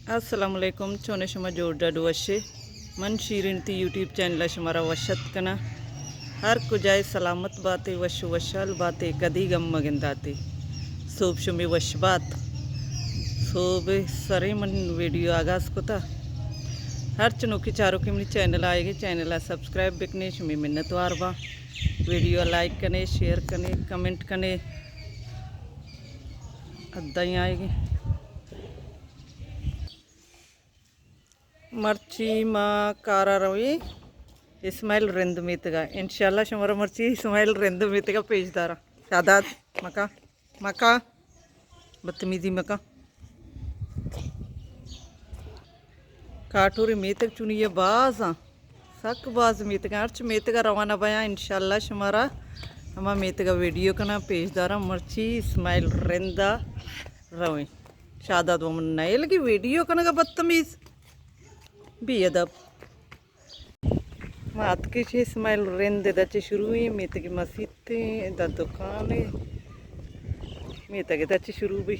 السلام علیکم، چونے شما؟ جوڑ ڈاڈ وشے؟ من شیرین تی یوٹیوب چینل ءَ شمارا وش اتک کناں۔ ہر کجائے سلامت باتے، وش و وشحال باتے، کدی گم مگنداتے۔ سوب شمے وش بات۔ سوب سرے من ویڈیو آغاز کتا۔ ہر چنوکی چاروکی منی چینل آئیگے، چینل ءَ سبسکرائب بکنے، شمے منتوار باں۔ ویڈیو لائک کنے، شیئر کنے، کمنٹ کنے۔ ادائی آئیگے۔ مرچی ما کارا رویں اسماعیل رند میتگا۔ انشاءاللہ شمارا مرچی اسماعیل رند میتگا پیش داراں۔ شاداد، مکا، مکا، بدتمیزی مکا۔ کاٹوری میتگ چونی یہ باز آں۔ سک باز میتگاں، ہرچ میتگا روانہ بیاں، انشاءاللہ شمارا ہما میتگا ویڈیو کناں، پیش داراں۔ مرچی اسماعیل رندا رویں۔ شاداد ومن نئیل کی ویڈیو کنگا بدتمیز، بے ادب۔ ما اتکے چہ اسماعیل رند، ادا چہ شروع ایں، میتگ مسیت ایں، ادا دکان ایں، میتگ ادا چہ شروع بی۔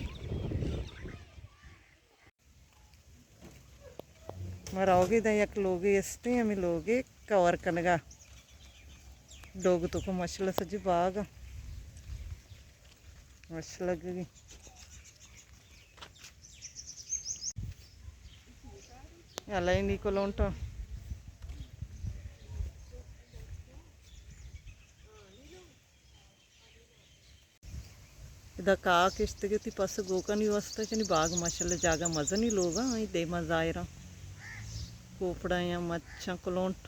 ما روگی داں یک لوگے استیں، ہمے لوگے کور کنگا۔ لوگ تو کو ماشاءاللہ سجی باغ آ۔ ماشاءاللہ لگگی۔ الائنی کلونٹا۔ ادا کاہ کشتگ، وتی پس گوکانی واسطہ چنی باغ، ماشاءاللہ جاگہ مزنی لوگا، آئی دیما ظاہراں کوپڑا یا مچاں کلونٹ،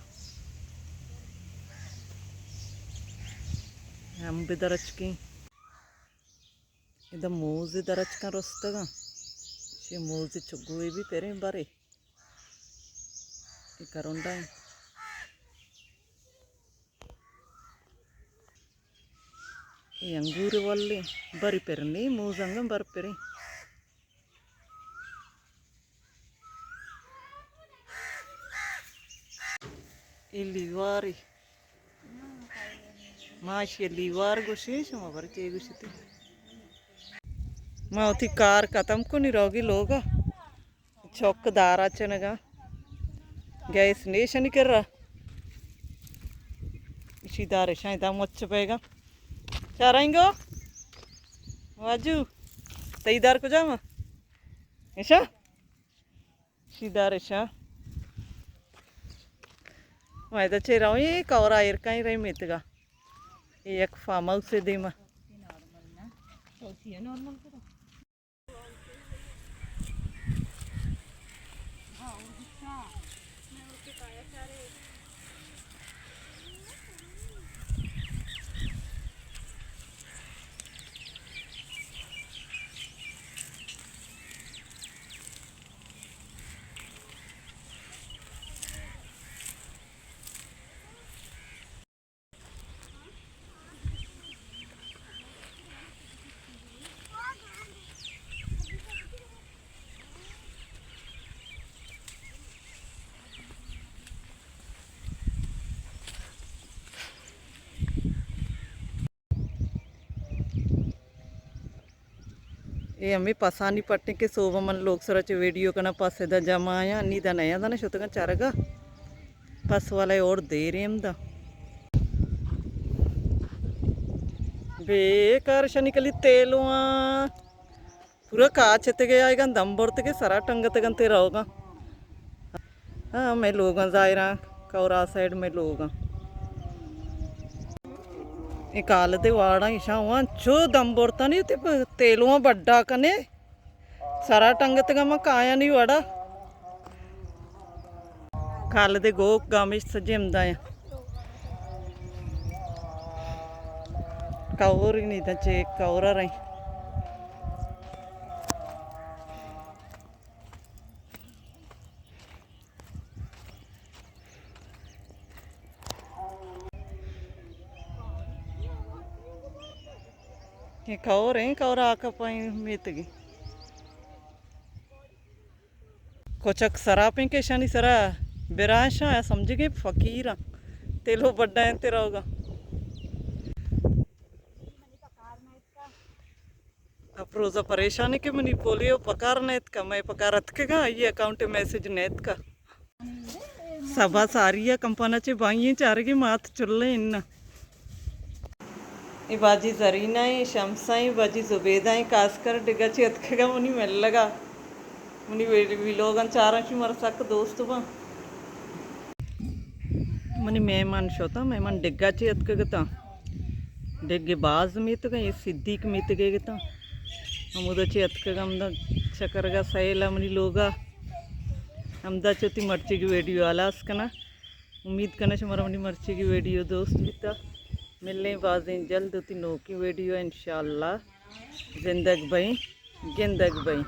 ہم بہ درچکیں۔ ادا موز درچکاں رستگاں، چہ موز چگوے بی پریں برے۔ اے کرونڈا ایں۔ اے انگور ولیں، بری پر نی، موز انگن بر پریں۔ اے لیوارے۔ ما اشی لیوار گوشیں، شما بر چے گوشتے؟ ما وتی کار ختم کنی روگی لوگا۔ چوک دارا چنگا۔ گیس نیشنی کرا۔ اشی دار اشاں ادا مچ بیگا۔ چارائیں گو؟ واجو۔ تئی دار کجام؟ اشا؟ اشی دار اشا۔ ما ادا چے رویں، کورا ایر کائیں رہی میتگا۔ اے یک فارم ہاؤس دیما۔ اے ہمے پسانی پٹیں کہ سوب من لوگ سرا چہ ویڈیو کناں، پس ادا جمع آیاں، نی دا نیاں دانا شتگاں چرگا۔ پس والا اور دیریں ہمدا۔ بے کار شنی کلی تیلواں۔ پورا کاچتگے آئیگاں دم برتگے سرا ٹنگتگاں تے روگاں۔ ہاں، مئے لوگاں ظاہراں، کورا سائیڈ مئے لوگاں۔ اے کالدے واڑاں ایشاں وان چو دم برتانی تے پ-، تیلواں بڈا کنے۔ سرا ٹنگتگاں ما کایانی وڑا۔ کالدے گوک گامیش سجے ہمدایاں۔ کور نی داں چے کورا رہی۔ اے کور ایں، کور آ کپائیں میتگی۔ کچک سراپیں کہ اشانی سرا برانشاں، آ سمجھگے فقیراں۔ تیلو بڈا انت روگا۔ اپ روزا پریشان کہ منی پولیو پکار نیتکا، مئے پکار اتکگا، آئی اکاؤنٹ میسج نیتکا۔ سبا ساری ءَ کمپانا چہ بائیں چارگی مات چلیں اناں۔ اے باجی زرینہ ایں، شمسہ ایں، باجی زبیدہ ایں، کاسکر ڈگا چہ اتکگا منی ملگا۔ منی وی-، ویلوگاں چاراں، شمارا سک دوست باں۔ منی مہمان شتاں، مہمان ڈگا چہ اتکگتاں۔ ڈگے باز میتگاں، اے صدیق میتگے گتاں۔ ہمودا چہ اتکگاں، ہمدا چکرگا سیلا منی لوگا۔ ہمدا چہ وتی مرچیگی ویڈیو ہلاس کناں۔ امید کناں شمارا منی مرچیگی ویڈیو دوست بیتا۔ ملیں بازیں جلد وتی نوکیں ویڈیو انشاءاللہ۔ زندگ بئیں، گندگ بئیں۔